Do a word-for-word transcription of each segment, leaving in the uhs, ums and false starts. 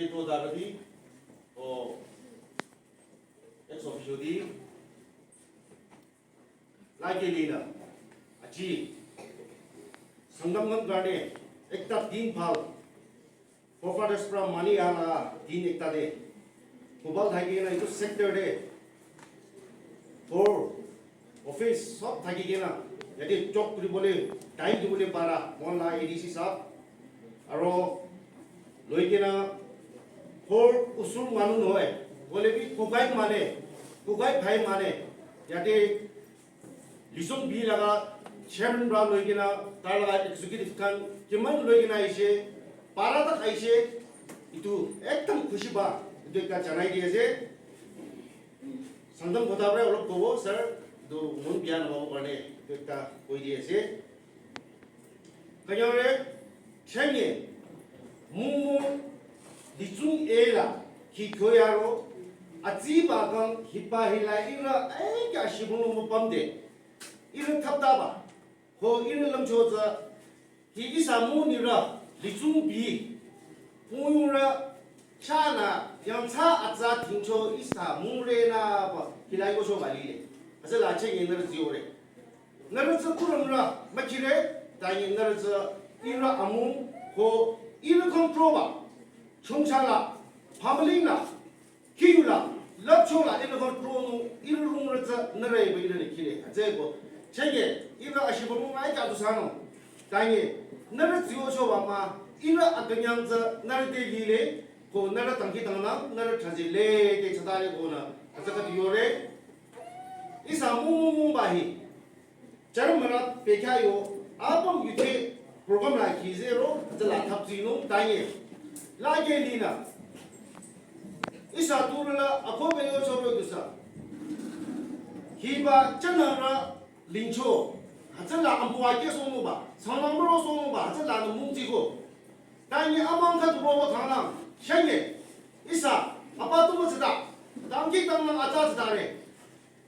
Pro Daradi, o ex officio di, lagi lina, aji, Sangtam ngan garde, ekta din phal, forefathers pra mani ala din ekta de, kubal thai kena itu sector de, for office sob thaki kena, yate chok kuribole, time dibole para, mon la A D C sahab, aro loi kena, for usur manu nohoi, bole bi kukai mane, kukai bhai mane, yate Lisong bi laga chairman pra loi kena, tar laga executive khan, kiman loi kena aise, para tak aise, itu ekdam khushi ba, itu ekta janai di ase. Sangtam kotha pra olop kobo, sir, itu mon biya nababo karne, itu ekta koi di ase. Kanyare, chenge, mung mung, Lichung e la, hi kyo yaro, aji ba kang, hiba hila ira, ai kya shibung mo pam de. Ira thap ta ba, ho ira lamcho za, hi isa mu ni ra, Lichung bi, pung yung ra, cha na, yang cha atsa tingcho isa mu re na ba, hila ko so ba li le. Asa la chenge nar zi ore. Ngarü tsü kurang rü, mükire, tangi ngarü tsü ira amu, ko ira control ba, chungcha la, family la, kiyu la, lapcho la, ira control nu, ira rung rü tsü, ngarü ba ira ni kire, atse ko, chenge, ira ashiba mu ngai ka tu sano, tangi, ngarü tsü yo cho ba ma, ira akanyang tsü, ngarü te li le, ko ngarü tangki tang na, ngarü chaji le, te chata le ko na, atse ka tu yo re, isa mu mu mu ba hi, Charmara pekya yo, apam yuthe program la khize ro, zala thap zinung tanye. La ge lina. Isa turla, ako be yo choro dusa. Hiba chanara lincho. Hatsala ambu ake sono ba, sanamro sono ba, hatsala no mungji go. Tanye amang ka turo ba thanglang, shanye. Isa, apa tu mo zida. Tangki tanglang ata zida re.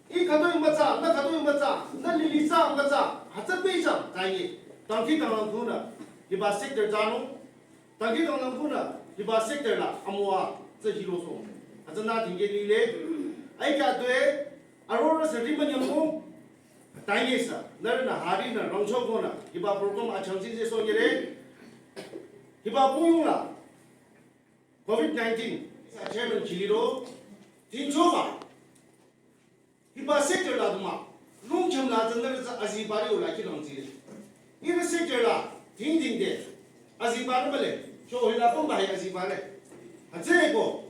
I khütoi mütsa, nü khütoi mütsa, nü lili tsa mütsa, hütsü pehjang, tanye. Tangki tanglang khunü, hiba sector tsanung. Tangki tanglang khunü, hiba sector la, amua, tsü hiro so. Hütsü nü tingke lile. Ai kya tue, arora seri manyamung. Tanye sa, nührünü hari nü rangcho khunü, hiba program achangsi se so nyere. Hiba puyung la, covid nineteen, sa chairman chiliro, tincho ba. Hiba sector la duma, lungcham la zan nührü tsü aziba re ula ki langzi le. Hiba sector la, ting ting de, aziba re bale, cho hila pong ba hi aziba re. Hütsü ko,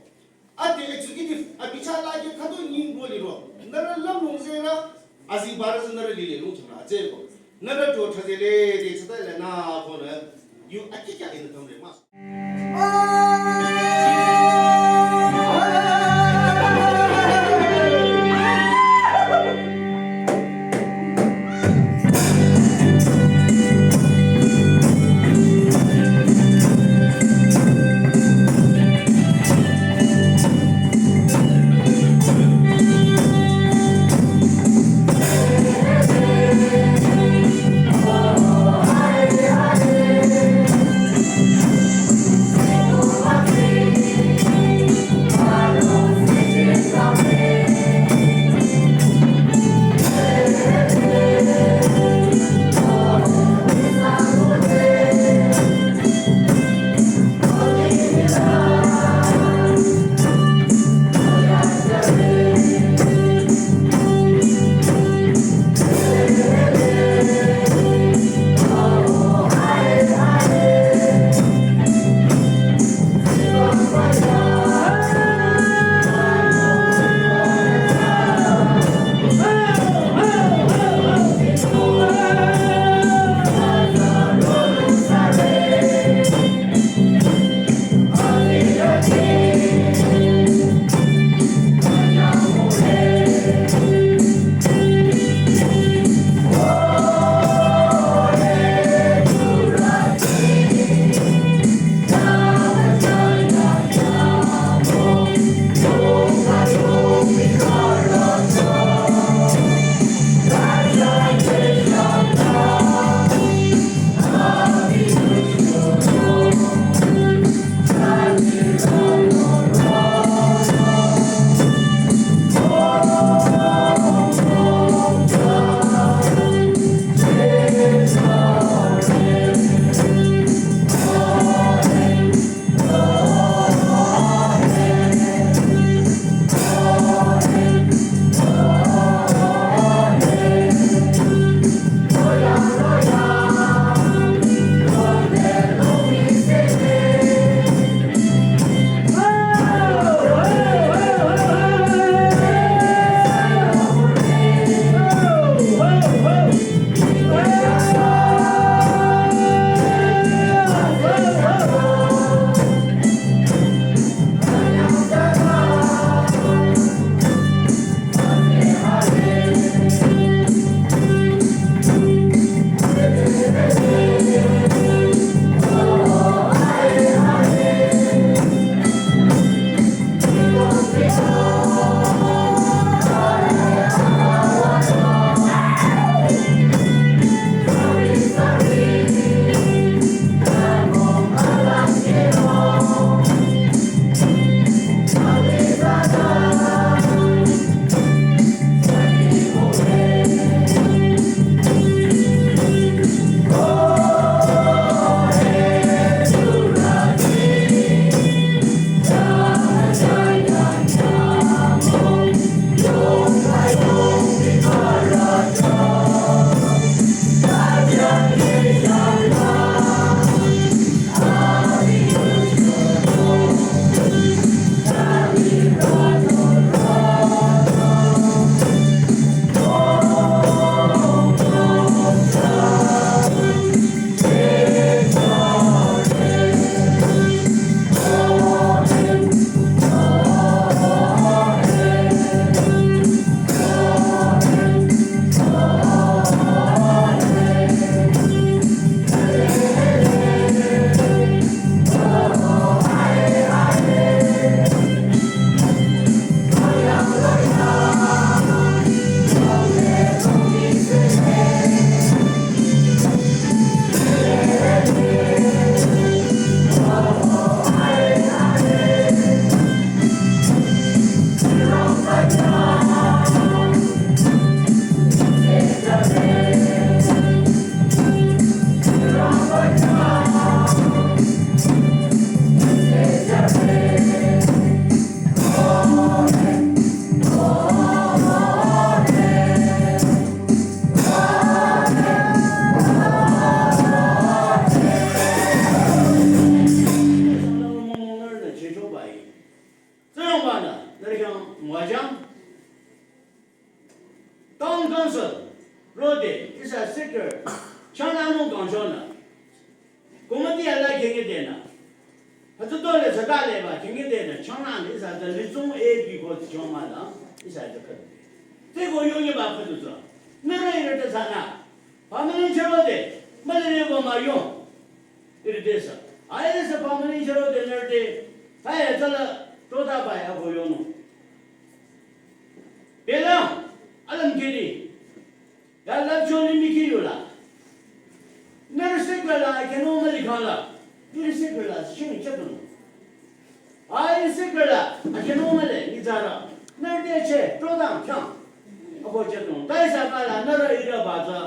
ate executive, abi cha la ke khütoi nying bo liro, nührü lam lung ze la, aziba re zan nührü lile lungcham la, hütsü ko. Nührü to thaze le, de chata le na ko na, yu aki kya in the tamre mas. Wajang. Town council rode ihsa sector chana nung kangchonü. Committee ala kenge denü. Hütsü tole sata leba kenge denü chana ni ihsa the lizung A B ko choma la ihsa the khat. Te ko yo ye ba khat tsa. Nüre ire te sana. Permanent chero de. Male ne ko ma yo. Ire te sa. Ai de sa permanent chero de nerde. Hai tala tota ba ya ko yo no. Bela alam kiri. Ya love choni mi ki yola. Nüre sector la akeno mali khala. Nüre sector la shini chetun. Ai sector la akeno mali ni zara. Nüre de che to dang kyang. Abo chetun. Tai sa kala nüre ira ba za.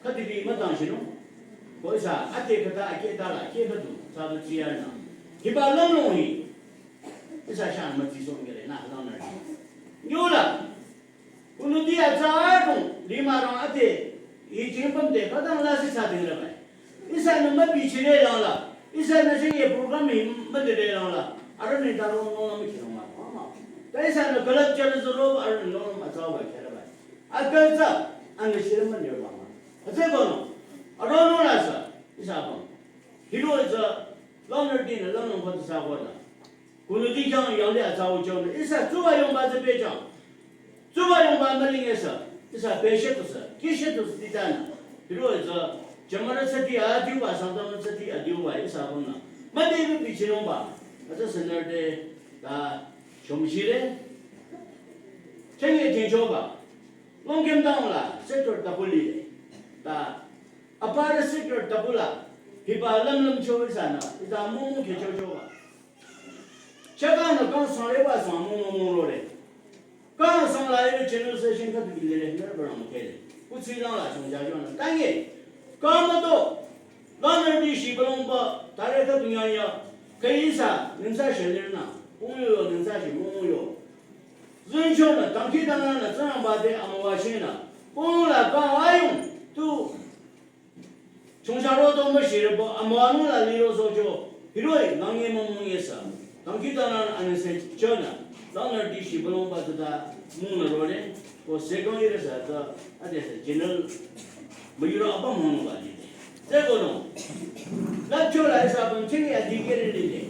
Kati bi ma dang shinu. Ko ihsa ate kata ake ta la ke katu. Sa ba tsiya na. Hiba long long hi. Ihsa shan ma tsi so ngere na long na. Yola. Kunu di atsa kong, lima rong ate, i jing pam de, kadang la si sa ding la bai. Ihsa nü ma bi chire lang la, ihsa nü jing ye program hi ma de de lang la, arüh ni ta rong nong la mi ki rong ma, ma, ma. Ta ihsa nü kalap chale zo ro, arüh ni nong ma zao bai chale bai. Ate tsa, anü shire ma de ma ma. Ate ko no, arüh no la sa, ihsa pam. Hiro ihsa, long nü di nü, long nü ko sa ko la. Kunu di kyang yang lia zao chong, ihsa zuwa yong ba ze pe chang. Zuwa yong ba ma ling ihsa, ihsa pe she tu sa, ki she tu sa di ta na. Hiro ihsa, jamara sa di a diu ba, sang dam sa di a diu ba, ihsa ko na. Ma de bi bi chi yong ba, a sa sa ner de, ta, chom shi le. Cheng ye ting cho ba. Long kem dang la, sector ta pu li le. Ta, a pa de sector ta pu la. Hiba lam lam cho ihsa na, ita mung mung ke cho cho ba. Chaka na kang sang le ba sang mong mong mong lo le. Kang sang la ye general session ka tu le le, ne ba rang ke le. Ku tsi lang la chung ja jo na. Tang ye. Ka ma to. Lang ne di shi ba long ba, ta le ka tu nya ya. Ka yi sa, nin sa she le na. Pung yo yo, nin sa she mong yo. Zun cho na, tang ki tang na, na zan ba de, am wa shi na. Pung la ka wa yong, tu. Chungcha ro tong ba shi re bo, amwa nung la li ro so cho, hiroi, ngang ye mong mong ye sa. Tang ki tang na, ane se cho na, tang na di shi ba long ba ta, mong na ro le, ko se kong ye re sa ta, a de se, general, ma yu ro apa mong ba di de. Se ko no, la cho la sa bang ching ya di ke re le de.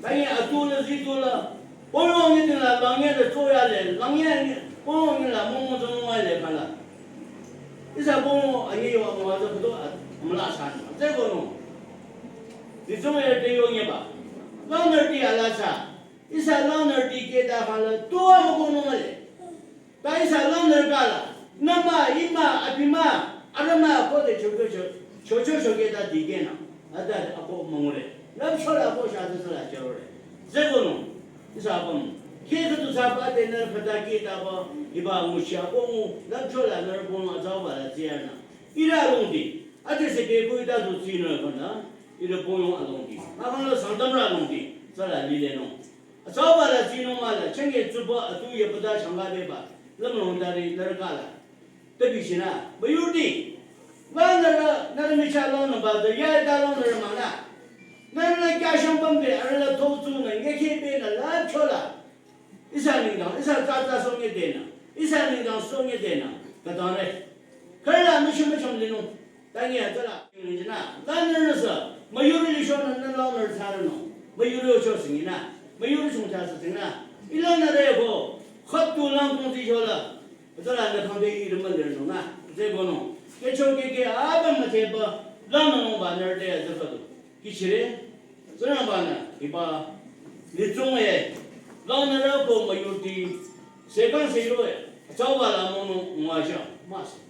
Tang ye a tu la, zi tu la, Polo ngi ting la lang ye de zo ya le, lang ye ngi, polo ngi la mong mong zong wa le ka la. Ihsa polo a ngi yo mo wa zo do a, mo la sa ni. Ze ko no. Di zong ye de yo ngi ba. Lang ne di a la sa. Ihsa lang ne di ke da ka la, to a mo ko no ma le. Ta ihsa lang ne ka la, nü ma, i ma, abi ma, arüh ma, ko de cho cho cho, cho cho cho ke ta di ke na, a ta a ko mong le. Lam cho la ko sha de sa la cho le. Ze ko no, ihsa ko no. Ke ke tu sa ba de ne ka ta ke ta ba, i ba mu sha ko mu, lam cho la ne ko no a za ba la zi ya na. I ra long di, a de se ke ko i ta zu zi ne ko na, i ra ko no a long di. A ko no sang dam ra long di, sa la li le no. Atsauba la zinung ma la, chenge tsuba atu ye pata shanga beba, lamlong tari naraka la. Tabi shina, bayurdi. Wa nara, nara micha long namba da, ya da long nara mana. Nara la kya shang bam de, ara la thok tsu na, nge khe be na, la chola. Ihsa ningdang, ihsa tsa tsa song ye de na. Ihsa ningdang song ye de na. Ka dang re. Kar la micha micha linung. Tangi ya tsala, yungjina, lanner nasa, mayuri li shona na lanner tsara no, mayuri ocho singina, mayuri sungcha sa singina, ilana re ko, khat tu lang kong ti shola, tsala na khang de iri ma ler no na, ze ko no, ke cho ke ke, aba ma te ba, lanner no ba ner de ya ze ko, ki chire, zana ba na, iba, ni zong e, lanner ko mayuri ti, se kan se ro e, tsao ba la mo no, ngwa sha, ma se.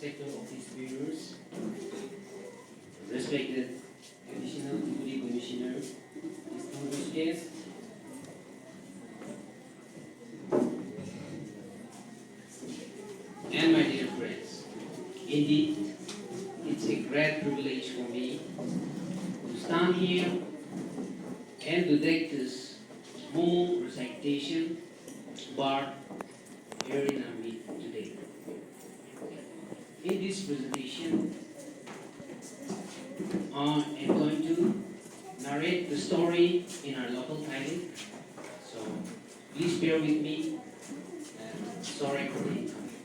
Respected office bearers, respected Additional Deputy Commissioner, distinguished guests, and my dear friends, indeed, it's a great privilege for me to stand here and to take this Momo recitation part here in our midst today. In this presentation, I am going to narrate the story in our local dialect. So please bear with me. And sorry for the inconvenience.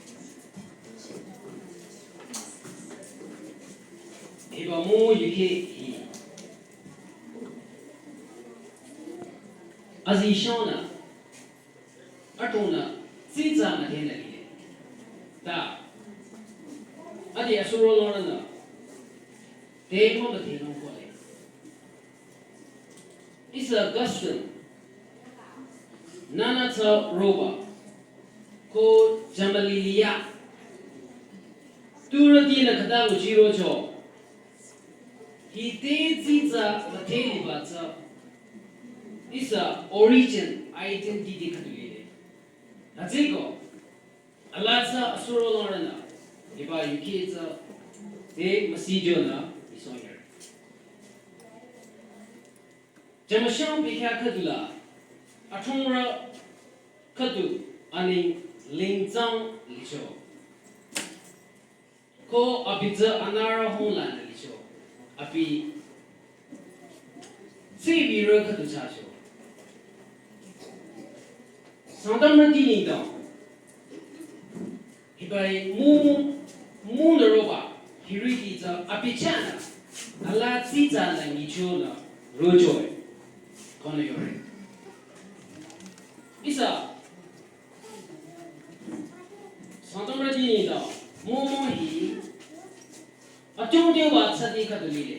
Hiba Momo yukhe hi. Azi shona, atona, tsitsa müdhenü lile. Ta, adi asuro loranü, te mama te nung kole. Ihsa custom, nana tsa roba, ko jamaliliya. Turütinü khata nguchirocho. Hi te tsitsa müdhe liba tsü ihsa origin identity khüdu lile. Hütsüeko, ala tsü asuro loranü, hiba yukhe tsü te müsijonü isonyer. Jamashang bikha khüdula, athongrü khüdu aning Lingtsang licho. Ko abi tsü anarü honglanü licho. Abi tsivirü khüdu chacho. Sangtamrüti nengdang. Hibai Momo, Momo nü roba, hiriti tsü abi chahnü, ala tsitsanü nyichonü rochoi. Konü yore. Ihsa, Sangtamrüti nengdang, Momo hi, atungte wa tsadi khüdu lile.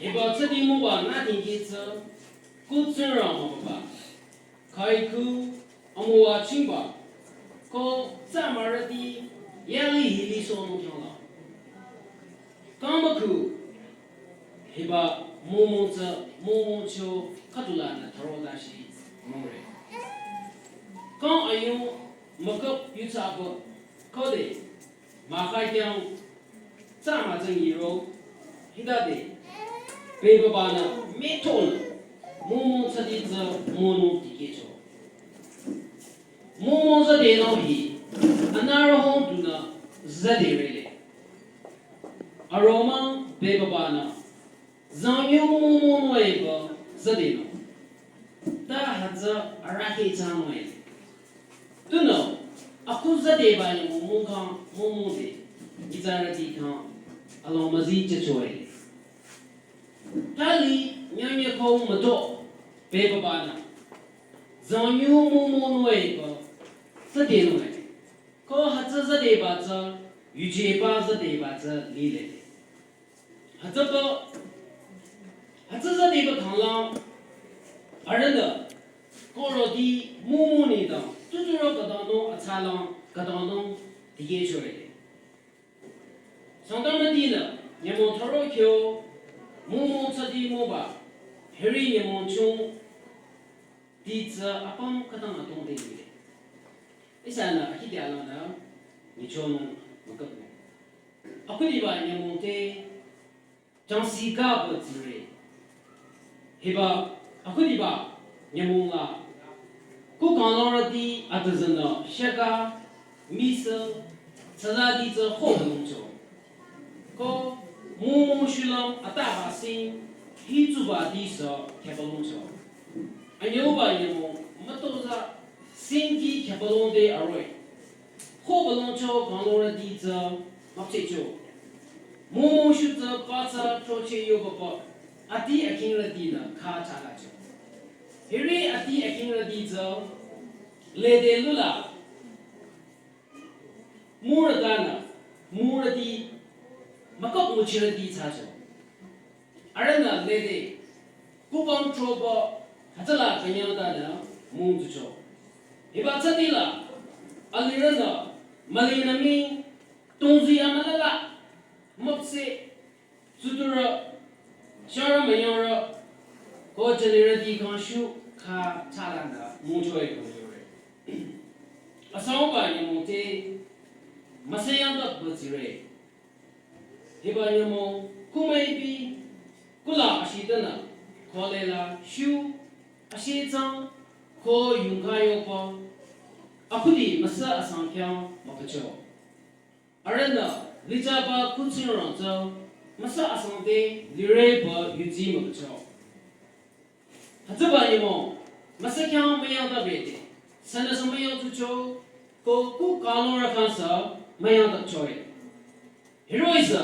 Hiba tsadi müba nü tingki tsü, ku Tsingrang mübüba. Kaiku, amüwa chingba, ko tsamarüti, yali hili sono kyangla. Kamaku, hiba Momo tsü, Momo cho, khüdulanü tharo dashi, mure. Kang ayung, makap yutsaba, kode, makai kyang, tsama tsang yiro, hidade, bebaba nü, meton, Momo tsadi tsü, mono dikecho. Momo zadenung hi, anarü hong tunü zaderele. Aromang bebabanü, zangyo Momo noiba zadenung. Ta hütsü arahkheh chanung ele. Tunüo, aku zadeba ya Momo kang Momo de, izarüti kang, along müzi chachoele. Tali nyanya kong mato, bebabanü. Zangyo Momo noiba, zadenung ele. Ko hütsü zadeba tsü, yujeba zadeba tsü lile. Hütsüba, hütsü zadeba kanglang, arühnü, koroti Momo nengdang, tuturo kadangnung atsalang, kadangnung dikechoele. Sangtamrütinü, nyümong tharo kyo, Momo tsadi müba, hiri nyümong chung, di tsü apüm khütang atong de lile. Ihsanü akhi dialanü, nyichonung müküpnung. Akhudiba nyümong te, jangsi kaba tsire. Hiba, akhudiba, nyümong la. Ku kanglongrüti atüzünü, shaka, misü, tsazadi tsü ho longcho. Ko, Momo shulüm ataba sing, hi tsuba di sü, khebalongcho. Anyoba nyümong, mütoza, sing di khebalongde aroi. Ho balongcho kanglongrüti tsü mapsecho. Momo shu tsü patsa troche yobaba ati akingrütinü kha chalacho. Hiri ati akingrüti tsü lede lula murütanü murüti makap nguchirüti chacho. Arühnü lede, kubang troba, hütsüla kanyangdanü mungtucho. Hiba tsatila, alirünü, mülinü ming, Tongzi amalala, mapse, tsudurü, sharü müyurü, ko jünirüti kang shu, kha chalanü, mungchoi kang yore. Asangba nyümong te, müsayangdap batsire. Hiba nyümong, kumaipi, kula ashitanü, kolela, shu, ashitsang, ko yungka yopa, akhudi müsa asang khyang, mapacho. Arühnü, lijaba kutsirang tsü, müsa asang te, lireba, yuji mapacho. Hütsüba nyümong, müsa khyang müyangdap bete, sünüsü müyangtucho, ko ku kanung rakhansü, müyangdapchoe. Hiroh-i sü,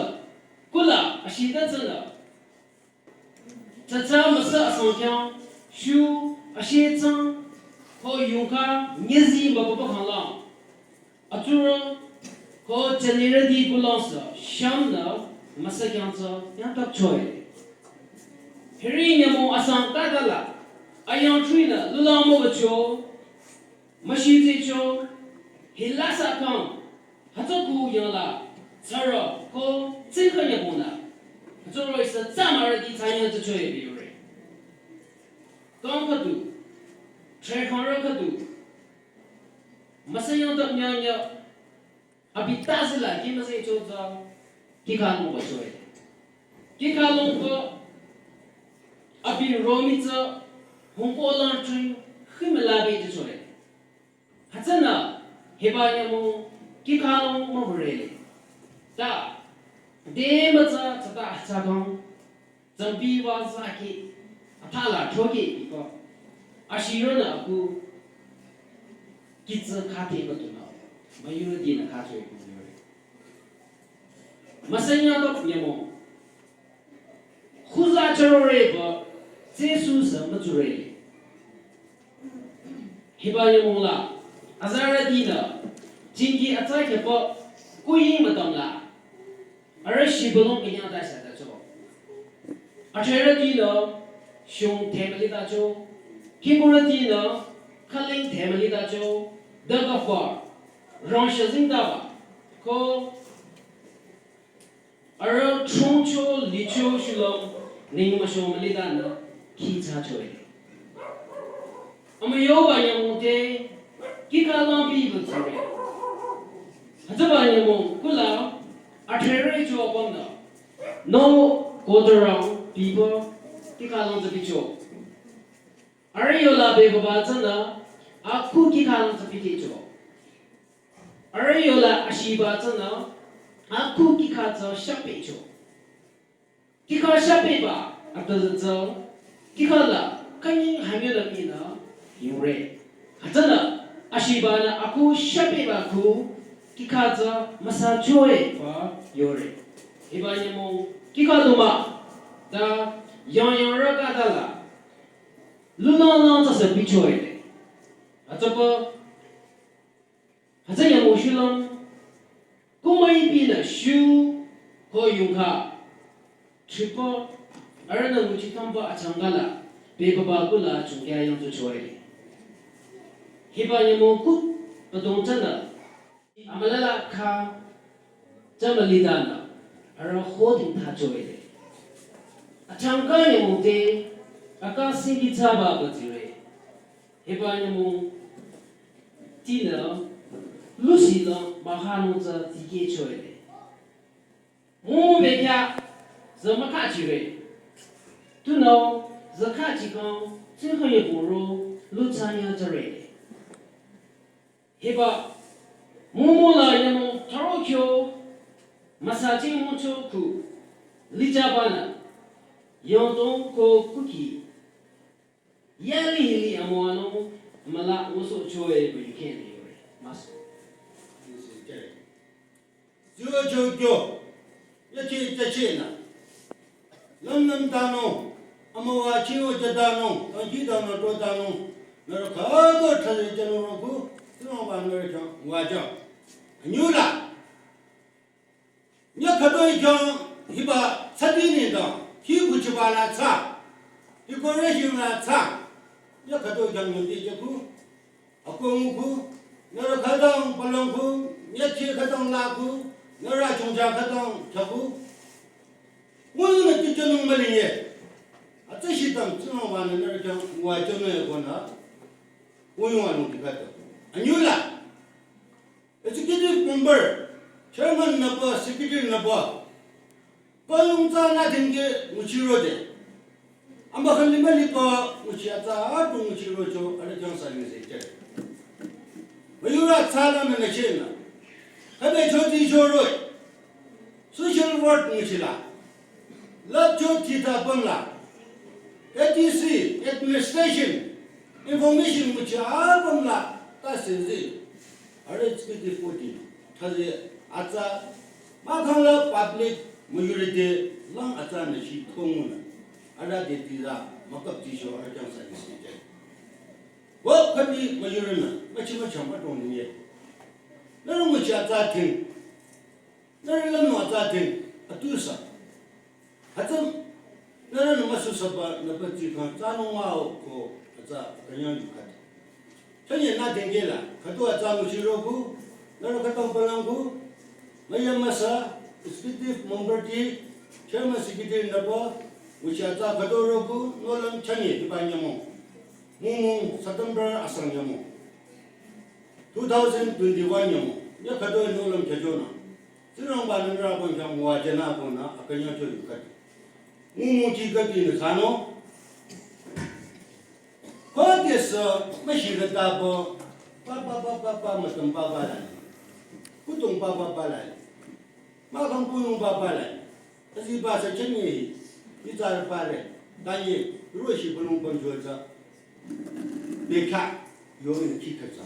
kula, ashita tsünü, tsatsa müsa asang khyang, shu, ashitsang, ko yungka, nyezi mapapa khanglang. Atsurü, ko jünirüti kulangsü, shamnü, müsa khyang tsü, yangdapchoe. Hiri nyümong asang kadala, ayangchuinü, lula mobacho, müshitsicho, hilasa kang, hütsü ku yangla, tsarü, ko, tsinka nyümongnü. Hütsüroh-i sü tsamarüti tsanyangdapchoe biyore. Kang khüdu, tre khangrü khüdu, müsayangdap nyanya, abi tasila ki müsayangcho tsü, kikha longba choe. Kikha longba, abi romi tsü, hungko lang tring, khimelabi tsü choe. Hütsünü, hiba nyümong, kikha long mübürele. Ta, de mütsa, tsata, tsakang, zambi wa zaki, athala choki, iko. Ashirona aku, kitsü khate batunü, müyurütinü khacho iko yore. Müsayangdap nyümong, khuza charoreba, tsesu sü mütsurele. Hiba nyümong la, azarütinü, jingki atsa khepa, kuyi mütamla, arüh shibülung inyang ta shatacho. Athrerütinü, shung temali tacho, kingurütinü, khaling temali tacho, dagafar, rangshazing taba, ko, arüh chongcho licho shulüm ning müsho mülitanü khi chachoe. Amüyoba nyümong te kikha lang biba tsire. Hütsüba nyümong kula athrerü cho apümnü. No kotorang biba kikha lang tsü bicho. Arüh yola bebaba tsünü aku kikha lang tsü bicho. Arüh yola ashiba tsünü, aku kikha tsü shapecho. Kikha shapeba, atüzü tsü, kikha la, kanying hanyü la minü, yure. Hütsünü, ashibanü aku shapeba ku, kikha tsü müsachoe ba yore. Hiba nyümong, kikha luma, ta, yang yang rü kadala, lunang lang tsü se bichoe. Hütsüba, hütsü nyümong shulüm, kumai pinü shu ko yungka, chipa, arühnü nguchi kamba achangkala, bebaba kula chungkya yangtsuchoe. Hiba nyümong kut, padong tsünü, amalala kha, tsü mülitanü, arüh holding thachoe. Achangka nyümong te, aka singi tsaba batsire. Hiba nyümong tinü, lusi la mahanung tsü dikehchoe. Mu bekya, zü mükhachire. Tunüo, zü khachikang, tsinghayepuro, lutsanya tsüre. Hiba, mumu la nyümong tharo kyo, müsaching mucho ku, lichabanü, yongtong ko kuki, yali hili amüwanung, amüla ngusohchoe bu yukhen yore. Mas. Zio chokyo, yachi tachinü. Lümlüm tanung, amüwa chiwo chatanung, tangki tanung, to tanung. Nührü khüto thali chanung roko, tunüo ba nührü khyang wajang. Anyula. Nyü khütoi khyang hiba tsati nengdang, khi kuchiba la tsa, decoration la tsa, nyü khütoi khyang nyungti jaku, akong ku, nührü khütang palong ku, nyü chi khütang la ku, Nührü chongcha khütang chaku. Wünü tüchanung mülinge. Atsa shitang tsinang wanü nührü chang wa chonü kona. Wünü wanung tikata. Anyula. Executive member, chairman nüpa, secretary nüpa. Payung tsa nü dingke nguchirode. Ama khali malipa nguchi atsa atu nguchirocho arüh khyang sa nyi se che. Müyurü atsa la nü nü che nü. Kabe choti choroi. Social work nguchila. Lab choti ta pamla. A D C, administration, information nguchi apamla. Ta se zi. Arüh executive body. Thaze atsa, mahkhang la public majority lang atsa nü shi thongnü. Arüh de tira, makap tisho arüh khyang sa nyi se che. Wa khali majority nü, machi machang matong nyi ye. Nührü nguchi atsa ting. Nührü lam nü atsa ting. Atusa. Hütsü, nührünü müsu saba nüpa tsi khang tsanung mah-o ko atsa kanyang yukhat. Chanye nü dengke la, khüdu atsa nguchiroku, nührü khütang palangku, müyamüsa, executive member ti, chairman secretary nüpa, nguchi atsa khüdu roku, nohlüm chanye hiba nyümong. Mungmung September asang nyümong. Two thousand twenty-one nyümong. Nya khüdu nohlüm khyüchonü. Tsingrangba nü nührü apüm khyang müwajünü apüm nü akünyangcho yukhat. Mungmung chi kati nü sano. Khode sü müshirü tabo. Pa pa pa pa pa mütüm pa pa la. Kutung pa pa pa la. Mahkhang puyung pa pa la. Aziba sa chanye. Itsarü pa re. Tanye. Roshi pulung pangcho tsa. Bekha. Yong ni chi khatsa.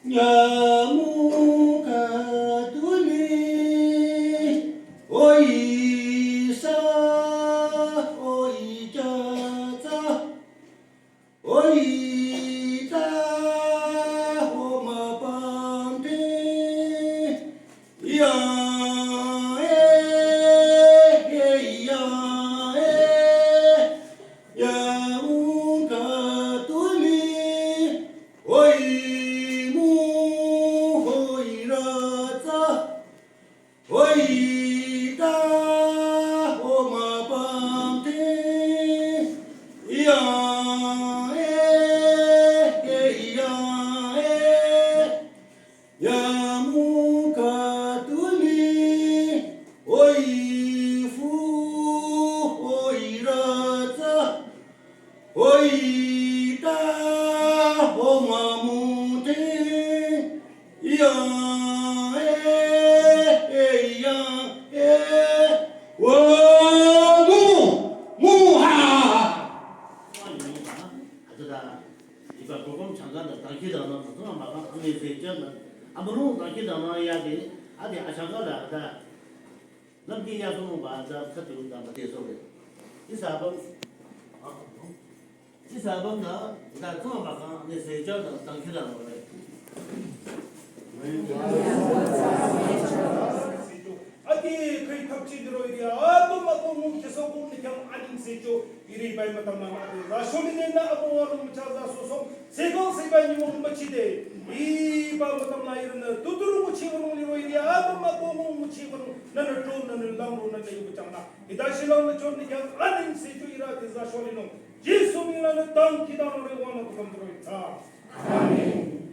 Nyümong khüdu li, o isa, o icha tsa, o ita, o müpang te, ya, e, e, ya, e, nyümong khüdu li, Oi mu, oi ra tsa, oi ta, o müpang te, ya, e, e, ya, e. Nyümong khüdu li, oi fu, oi ra tsa, oi ta, o müpang te, ya, e, e, ya, e, o mu, mu ha. Iba program changka da dangkhidangnang, program ba ka, ani se jan da, amulung dangkhidangnang ya de, ade achangka da, da, lamki ya song ba da, khüdu da, ba de so de. Isa ba, isa ba na, da, program ba ka, ani se jan da, dangkhidangnang de. Ati khai thapchi diro iri apüm apüm mung cheso kum ni khyang aning secho iri bai matam nang ati. Rasho ni nena apüm wa lung cha za so song. Sekong sebai ni mung machi de. Iba matam na iri na tuturu muchi wa lung liro iri apüm apüm mung muchi wa lung. Nana tro nana lamro nana yu chang na. Ida shilang na chon ni khyang aning secho ira ti rasho ni nung. Jisu mi nana dangkhidangnang re wa na tukam diro ita. Amen.